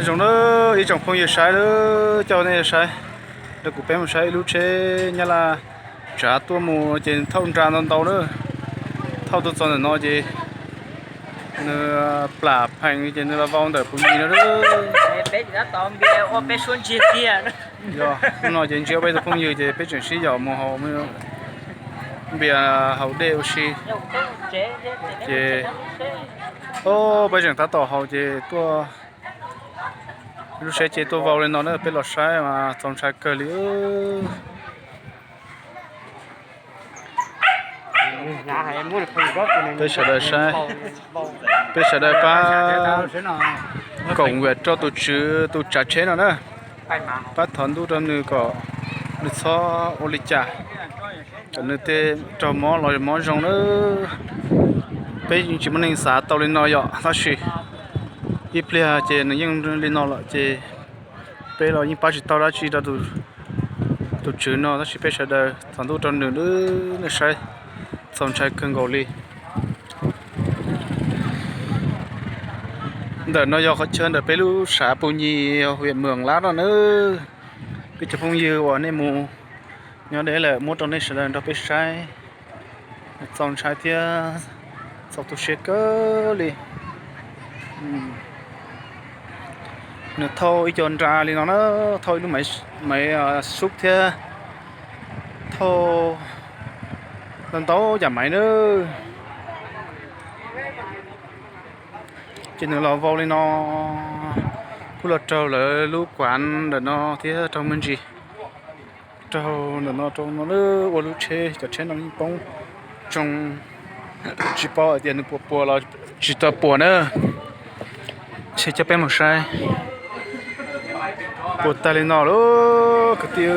Zoo na, ib tsoom phooj ywg saib, coj nej saib, rau kuv peb mus saib ib lub tsheb nyab laj tsav tuaj mus ces thauj nra ntau ntau na. Thauj tuaj txog ntawm no ces nws plam phees ces nws los vau ntawm pus nyis no. Yog hnub no ces ntsib peb tus phooj ywg ces peb tseem sib yaum mus haus npias haus dej ua si. Ces peb tseem tab tom haus ces tuaj, lub tsheb ces tuaj vau li no na, peb los saib mas txaus ntshai kawg li. Peb sawv daws saib, peb sawv daws pab koom vim rau tus tswv tus tsav tsheb no na, pab thov ntuj rau nws kom nws txhob ua li cas, kom nws tej raug mob los mob zoo na. Peb tsis muaj neeg xav tau li no yom, tab sis ib pliag ces nws yeej li no lawm ces peb los yeej pab tsis tau dab tsi rau tus tswv no, tab sis peb sawv daws thov ntuj rau nws, nej saib, txaus ntshai kawg nkaus li. Ntawm no yog qhov chaw ntawm peb lub sav Pus Nyis, hwm Mws Lab no na. Peb cov phooj ywg uas nej mus nyob deb lawm muab rau nej sawv daws nrog peb saib, txaus ntshai thiab txaus tu siab kawg li. Nws thauj ib co nra li no na, thauj ib lub maiv sub thiab thauj ntau ntau yam maiv na. Ces nws los vau li no, kuj los raug lawv lub kuav ntawm no thiab raug me ntsis, raug ntawm no rau no ua lub tsheb, cov tsheb no yeej poob tsoo, tsis paub hais tias nws puas puas los tsis tau puas na. Ces coj peb mus saib, puas tag li no lawm kwv tij.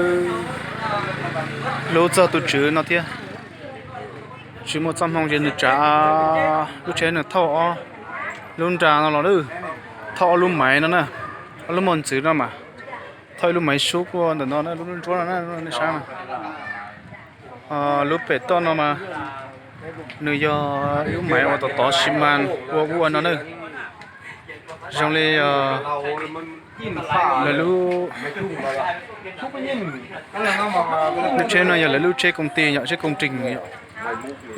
Hlub txog tus tswv no thiab, tsis muaj txoj hmoo ces nws tsav lub tsheb, nws thauj ob lub nra no los, thauj ob lub maiv no na, ob lub mos ntxwv no mas, thauj ib lub maiv sub ntawm no, lub ntsuab no, nej saib na. Lub pem toj no mas nws yog ib lub maiv uas tov tov xi mas ua ua no na. Zoo li lawv lub, lub tsheb no yog lawv lub tsheb koom ti yom, tsheb koom tis yom.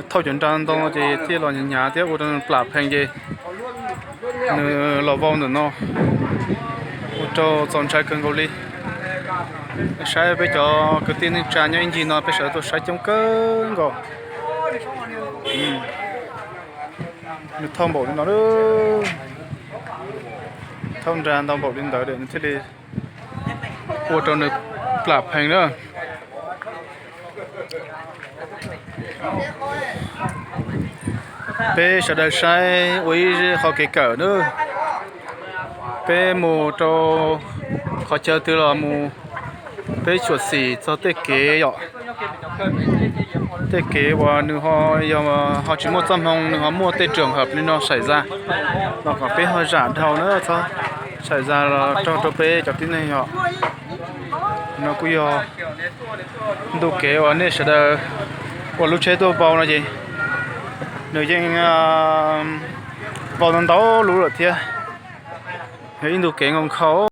Thauj cov nra ntau ces thiaj los hnyav thiab ua rau nws plam phees ces nws los vau ntawm no, ua rau txaus ntshai kawg nkaus li. Saib peb cov kwv tij neej tsa nyob ib ncig no peb sawv daws tuaj saib coob kawg nkaus. Nws thauj npaum li no, thauj nra ntau npaum li ntawd nws thiaj li ua rau nws plam phees na. Peb sawv daws saib ua ib qho kev kawm na. Peb mus rau qhov chaw twg los mus, peb xyuam xim txog tej kev yom, tej kev uas nws ho yog ho tsis muaj txoj hmoo, nws ho muaj tej trường hợp li no xảy ra los kom peb ho zam dhau na, txhob xảy ra los raug rau peb cov tib neeg yom. No kuj yog ntu kev uas nej sawv daws ua lub tsheb tuaj vau no ces nws yeej vau ntau ntau lub lawm thiab. Yog ib ntu kev nkhaus nkhaus.